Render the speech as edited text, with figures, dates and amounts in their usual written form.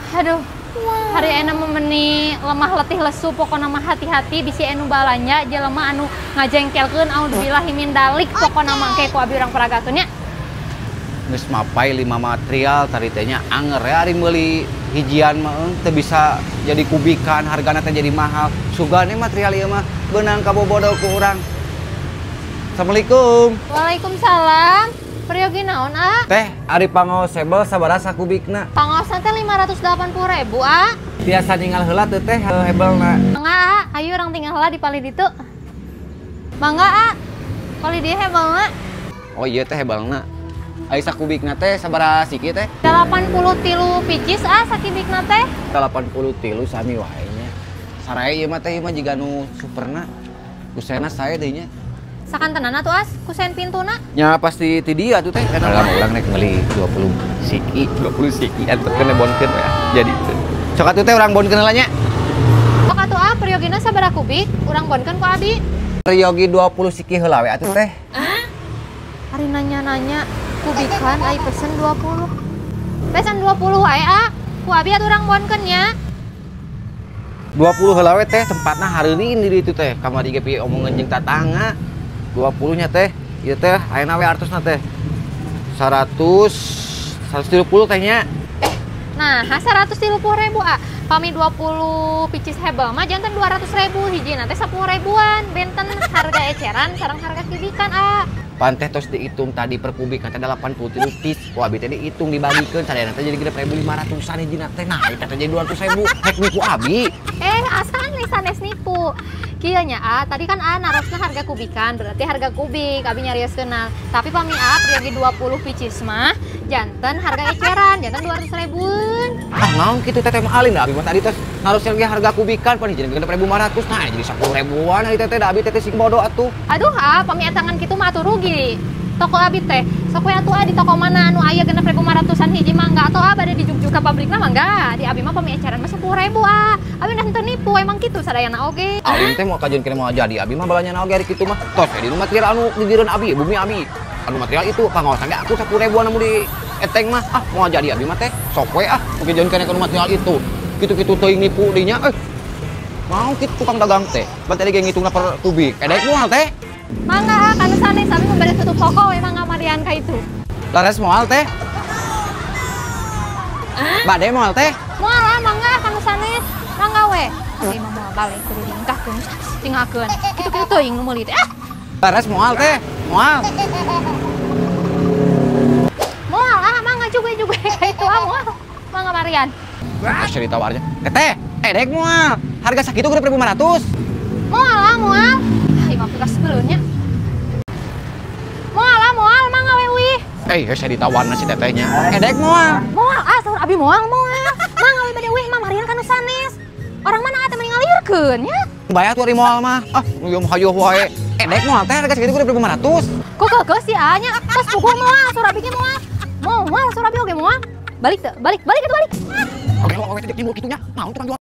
Aduh, hari enak memeni lemah letih lesu pokona mah hati-hati bisi anu balanja jelema anu ngajengkelkeun audzubillahi min dalik pokona mah engke ku abi urang peragakeun nya. Geus mapai 5 material tadi teh nya anger ya ari meuli hijian mah teu bisa jadi kubikan hargana teh jadi mahal. Sugane material ieu mah beunang kabobodo ku urang. Assalamualaikum. Waalaikumsalam. Peryogi naon, A? Teh, ari pangaos hebel sabaraha sakubikna? Pangaosna teh 580.000, A. Tiasa ninggal heula teu teh hebelna? Mangga, A. Ayo urang tinggal heula di palih ditu. Mangga, A. Palih dieu hebelna. Oh iya teh hebelna. Ari sakubikna teh sabaraha siki teh? 83 picis, A, sakubikna teh. 83 sami wae nya. Sarae ieu mah teh ieu mah jiga nu superna. Kusena sae deui nya. Sakantenan atuh as, kusen pintuna. Nya pasti ti dia atuh teh. Karena urang nek meuli 20 siki, 20 siki atuh kena bonkeun ya. Jadi teh. Sok atuh teh urang bonkeun heula nya. Sok atuh ah, periyogina sabaraha kubik, urang bonkeun ku abi. Periyogi 20 siki heula we atuh teh. Ari nanya-nanya kubikan ai pesen 20. Pesen 20 wae ah, ku abi atuh urang bonkeun nya. 20 heula we teh tempatna hareureun di ditu teh. Kamari ge pi omongan jeung tatangga. 20 nya teh, ieu teh ayeuna we artosna teh 100 130 teh nya. Nah, 130.000 ah. Pami 20 picis hebel mah janten 200.000 hijina teh 10 ribuan. Benten harga eceran sareng harga kubikan ah. Pan teh tos dihitung tadi per kubik teh 83 piece. Ku abi teh dihitung dibagikeun sadayana teh jadi 6.500-an hijina teh. Nah, eta teh jadi 200.000. Hek nipu abi. Asal sanes nipu. Kieu nya a, tadi kan a narosna harga kubikan, berarti harga kubik abi nyarioskeunna. Tapi pami a peryogi 20 picis mah janten harga eceran, janten 200 ribuan. Ah, naon kitu teh mah alin da abi mah tadi tos narosna ge harga kubikan pan hijina 6.500. Nah, jadi 10 ribuan ari teh da abi teh sing bodoh atuh. Aduh, a pami etangan kitu mah atuh rugi. Toko abi teh, sok we atuh a di toko mana anu aya 6.500-an hiji mah enggak atau a bade dijugjug ka pabrikna mah enggak. Di abi mah pami eceran mah 10.000 a. Abi dah henteu nipu emang kitu sadayana oge. Alim teh moal kajeun kene moal jadi abi mah balanyana oge ari kitu mah. Tos di material anu gigireun abi, bumi abi. Anu material itu pangaosan ge aku 10 ribuan anu di eteng mah. Ah, moal jadi abi mah teh. Sok we ah, mun kajeun kene kana material itu. Kitu-kitu teuing nipu dinya eh. Mau kitu tukang dagang teh. Ban tadi ge ngitungna per kubik. Edek moal teh. Mangga kanu sanes abi mah bade tutup toko we mangga marian ka itu. Laras moal teh. Bade moal teh. Moal ah mangga kanu sanes. Mangga we. Abi mah moal balik kudu diingkahkeun tinggalkeun. Kitu-kitu teuing nu meuli teh. Ah. Laras moal teh. Moal. Moal ah mangga juga ka itu ah moal. Mangga marian. Wah, cerita warnya. Teteh, edek moal. Harga sakitu 6.500. Moal ah moal. Ah, imah bekas sebelumnya. Moal ah moal mangga we uih. Saya ditawarna si tetehnya. Edek moal. Moal ah saur abi moal moal. Mangga we bade uih mah marian kanu sanes. Orang mana atuh mending ngalirkeun nya? Bayar tuh ari moal mah. Ah, nu ieu mah hayoh wae. Edek moal teh harga sakitu 6.500. Kok keukeuh si A nya? Tos puguh moal, saur abi ge moal. Moal saur abi oge moal. Balik teu? Balik, balik atuh balik. Oke, oke, teh timbul kitu nya. Naon tukang jual